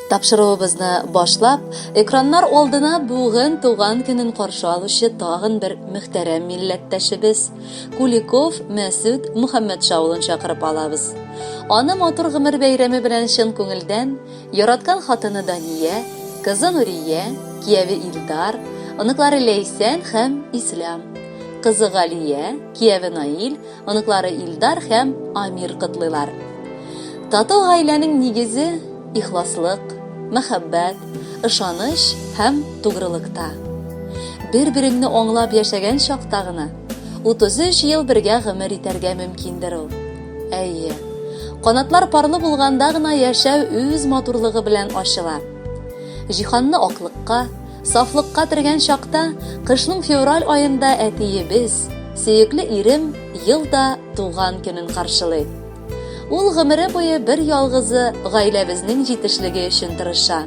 Тапшыруыбызны башлап, экраннар алдына бүген туган көнен каршы алучы тагын бер мөхтәрәм милләттәшебез Куликов Мәсүд Мөхәммәтша улын чакырып алабыз. Аны матур гомер бәйрәме белән чын күңелдән яраткан хатыны Дания, кызы Нурия, кияве Илдар, оныклары Ләйсән һәм Ислам, кызы Галия, кияве Наил, Оныклары Илдар һәм Амир котлыйлар. Тату гаиләнең нигезе ихласлык, мәхәббәт, ышаныч һәм тугрылыкта. Бер-береңне аңлап яшәгән чакта гына 33 ел бергә гомер итәргә мөмкиндер ул. Әйе, канатлар парлы булганда гына яшәү үз матурлыгы белән ачыла. Җиһанны аклыкка, Сафлыкка төргән чакта, кышның февраль аенда әтиебез, сөекле ирем ел да туган көнен каршылый. Ул гомере буе бер ялгызы гаиләбезнең җитешлеге өчен тырыша.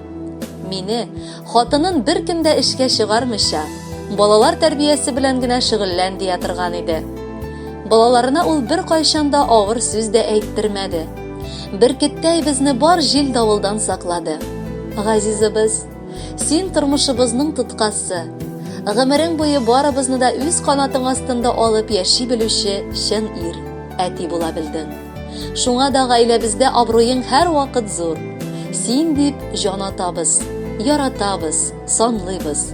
Мине, хатынын беркем дә эшкә чыгармыйча, балалар тәрбиясе белән генә шөгыльлән дия торган иде. Балаларына ул беркайчан да авыр сүз дә әйттермәде. Бөркеттәй безне бар җил-давылдан саклады. Газизыбыз, Син тормышыбызның тоткасы. Гомерең буе барыбызны да үз канатың астында алып яши белүче чын ир, әти була белдең. Шуңа да гаиләбездә абруең һәрвакыт зур. Син дип җан атабыз, яратабыз, санлыйбыз.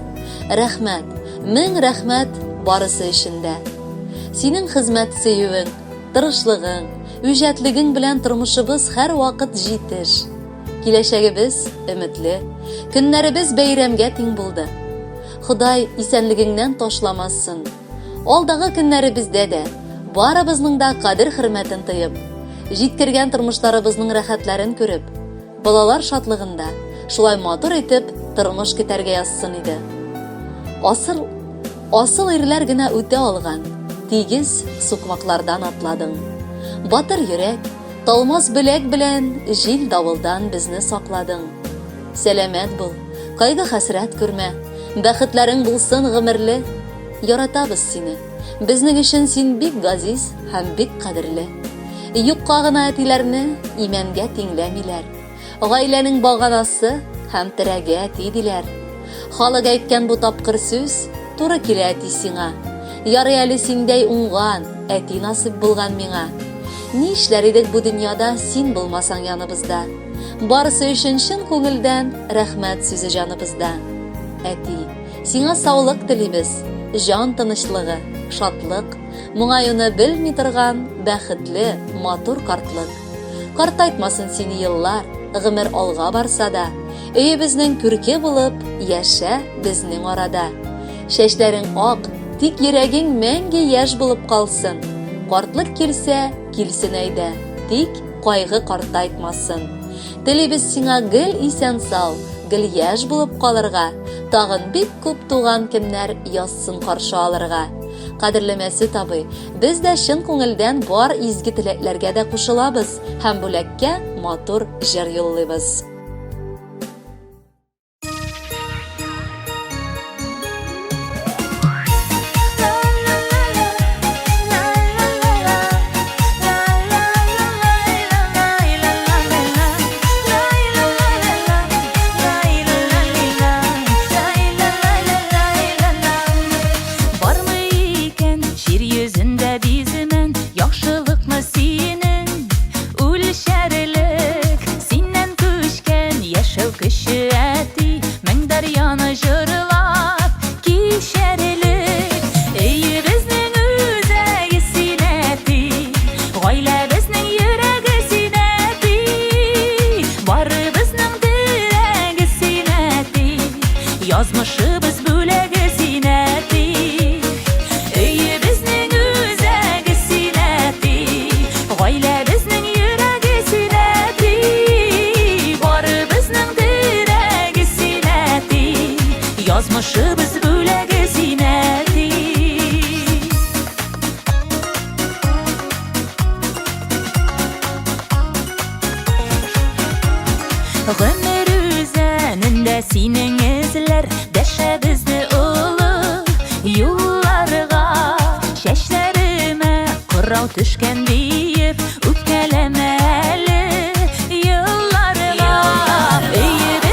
Рәхмәт, мең рәхмәт барысы өчен дә. Синең хезмәт сөюең, тырышлыгың, үҗәтлегең белән тормышыбыз һәрвакыт җитеш. Киләчәгебез өметле, көннәребез бәйрәмгә тиң булды. Ходай исәнлегеңнән ташламасын. Алдагы көннәребездә дә барыбызның да кадер-хөрмәтен тоеп, җиткергән тормышларыбызның рәхәтләрен күреп, балалар шатлыгында шулай матур итеп тормыш көтәргә язсын иде. Асыл, асыл ирләр генә үтә алган тигез сукмаклардан атладың. Батыр йөрәк, Талмас беләк белән җил-давылдан безне сакладың. Сәламәт бул, кайгы-хәсрәт күрмә, бәхетләрең булсын гомерле. Яратабыз сине. Безнең өчен син бик газиз һәм бик кадерле. Юкка гына әтиләрне имәнгә тиңләмиләр. Гаиләнең баганасы һәм терәге әти диләр. Халык әйткән бу тапкыр сүз туры килә әти сиңа. Ярый әле синдәй уңган әти насыйп булган миңа. Ни эшләр идек бу дөньяда син булмасаң яныбызда. Барысы өчен чын күңелдән рәхмәт сүзе җаныбызда. Әти, сиңа саулык телибез, җан тынычлыгы, шатлык, моңаюны белми торган бәхетле, матур картлык. Картайтмасын сине еллар, гомер алга барса да, өебезнең күрке булып, яшә безнең арада. Чәчләрең ак, тик йөрәгең мәңге яшь булып калсын. Картлык килсә, килсен әйдә, тик кайгы картайтмасын. Телибез сиңа гел исән-сау, гел яшь булып калырга, тагын бик күп туган көннәр язсын каршы алырга. Кадерле Мәсүт абый, без дә чын күңелдән бар изге теләкләргә дә кушылабыз һәм бүләккә матур җыр юллыйбыз. Бармы икән җир йөзендә биземән Яхшылыкны синең үлчәрлек? Синнән күчкән яшәү көче, әти, Мең дәрьяны җырлап кичәрлек. Өебезнең үзәге син, әти, Гаиләбезнең йөрәге син, әти, Барыбызның терәге син, әти, Язмышыбыз бүләге син, әти. Өебезнең үзәге син, әти. Гаиләбезнең йөрәге син, әти. Барыбызның терәге син, әти. Язмышыбыз бүләге син, әти. Гомер үзәнендә синең эзләр Дәшә безне олы юлларга. Чәчләремә кырау төшкән диеп, Үпкәләмә әле елларга. Өебезнең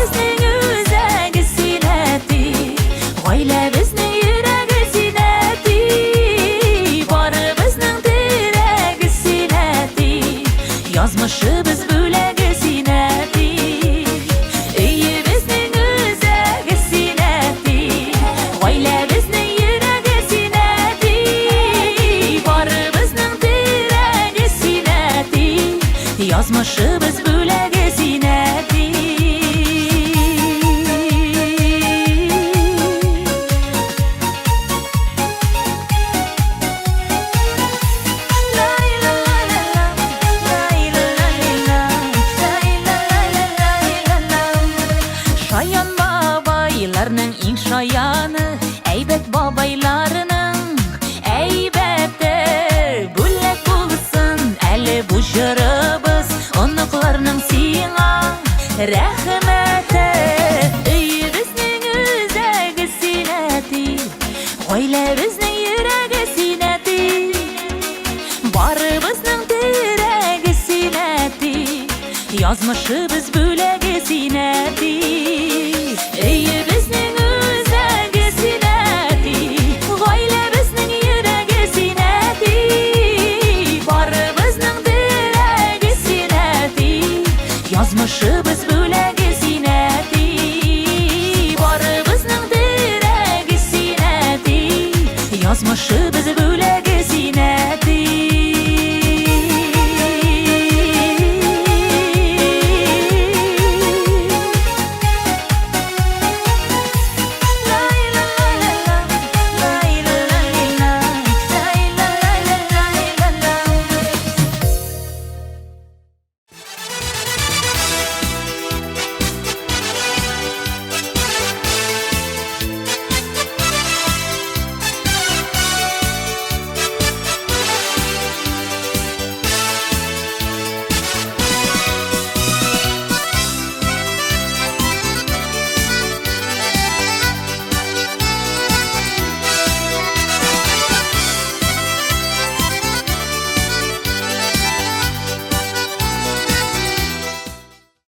Алланың сиңа рәхмәте. Өебезнең үзәге син, әти, Гаиләбезнең йөрәге син, әти. Барыбызның терәге син, әти, Язмышыбыз бүләге син, әти. Өебезнең үзәге син, әти, Гаиләбезнең йөрәге син, әти. Барыбызның терәге син, әти, Язмышыбыз.